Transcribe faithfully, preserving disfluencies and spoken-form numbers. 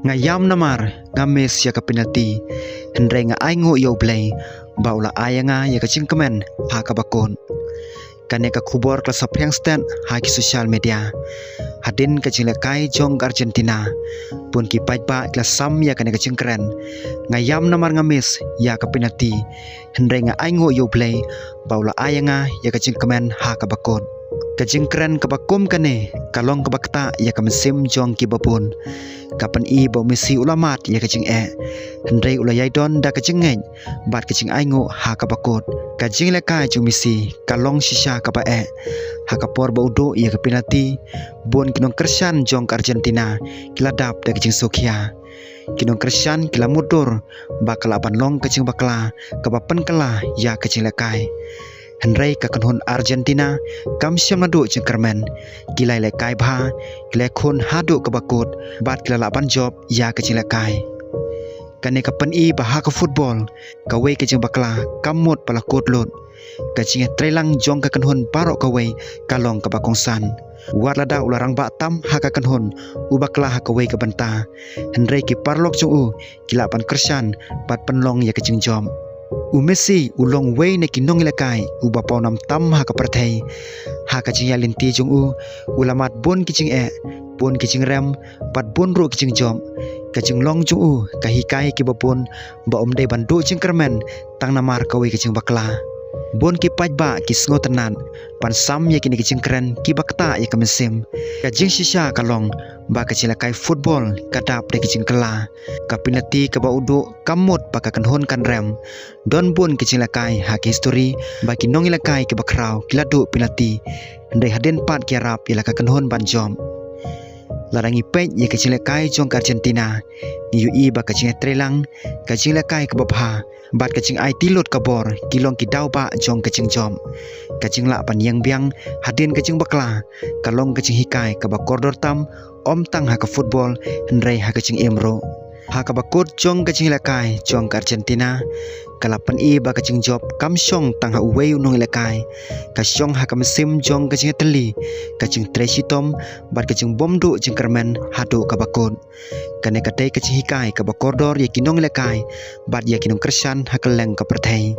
Nga ïam namar nga miss ïa ka penalty, hynrei nga ainguh ïa U Blei ba u la ai ïa nga ïa ka jingkmen ha kaba kut. Kane ka khubor ka la saphriang stet ha ki social media. Hadien ka jinglehkai jong ka Argentina, bun ki paidbah ki la sam ïa kane ka jingkren: "Nga ïam namar nga miss ïa ka penalty, hynrei nga ainguh ïa U Blei ba u la ai ïa nga ïa ka jingkmen ha kaba kut." Ka jingkren kaba kum kane ka long kaba ktah ïa ka mynsiem jong kiba bun. Ka pyni ba u Messi u la mad ïa ka jingeh, hynrei u la ïai don da ka jingngeit bad ka jingainguh ha kaba kut. Ka jinglehkai jong u Messi ka long shisha kaba eh. Ha ka por ba u duh ïa ka penalty, bun ki nongkyrshan jong ka Argentina ki la dap da ka jingsngewkhia. Ki nongkyrshan ki la mutdur ba ka lah ban long ka jingbakla kaba pynkylla ïa ka jinglehkai. Hynrei ka kynhun Argentina kam shym la duh jingkyrmen. Ki la ïalehkai bha, ki la ïakhun haduh kaba kut bad ki la lah ban jop ïa ka jinglehkai. Kane ka pyni ba ha ka football, kawei ka jingbakla kam mut ba la kut lut. Ka jingïatreilang jong ka kynhun baroh kawei ka long kaba kongsan. Wat lada u la rangbah tam ha ka kynhun, u bakla ha kawei ka bynta, hynrei ki paralok jong u ki lah ban kyrshan bad pynlong ïa ka jingjop. U Messi u long uwei na ki nongïalehkai uba pawnam tam ha ka pyrthei. Ha ka jingïaid lynti jong u, u la mad bun ki jingeh, bun ki jingrem bad bun ruh ki jingjop. Ka jinglong jong u ka hikai ïa kiba bun ba ym dei ban duh jingkyrmen tang namar kawei ka jingbakla. Bun ki paidbah ki sngewtynnat ban sam ïa kine ki jingkren kiba ktah ïa ka mynsiem. Ka jingshisha ka long ba ka jinglehkai football ka dap da ki jingkylla. Ka penalty kaba u duh kam mut ba ka kynhun kan rem. Don bun ki jinglehkai ha ka histori ba ki nongïalehkai kiba khraw ki la duh penalty, hynrei hadien pat ki ïarap ïa la ka kynhun ban jop. Lada ngi peit ïa ka jinglehkai jong ka Argentina, ngi ïohi ba ka jingïatreilang, ka jinglehkai kaba bha bad ka jingaiti lut ka bor ki long ki daw bah jong ka jingjop. Ka jinglah ban ïeng biang hadien ka jingbakla ka long ka jinghikai kaba kordor tam, ym tang ha ka football, hynrei ha ka jingim ruh. Ha kaba kut jong ka jinglehkai jong ka Argentina, ka la pyni ba ka jingjop kam shong tang ha uwei u nongïalehkai. Ka shong ha ka mynsiem jong ka jingïatylli, ka jingtrei shitom bad ka jingbymduh jingkyrmen haduh kaba kut. Kane ka dei ka jinghikai kaba kordor ïa ki nongïalehkai bad ïa ki nongkyrshan ha kylleng ka pyrthei.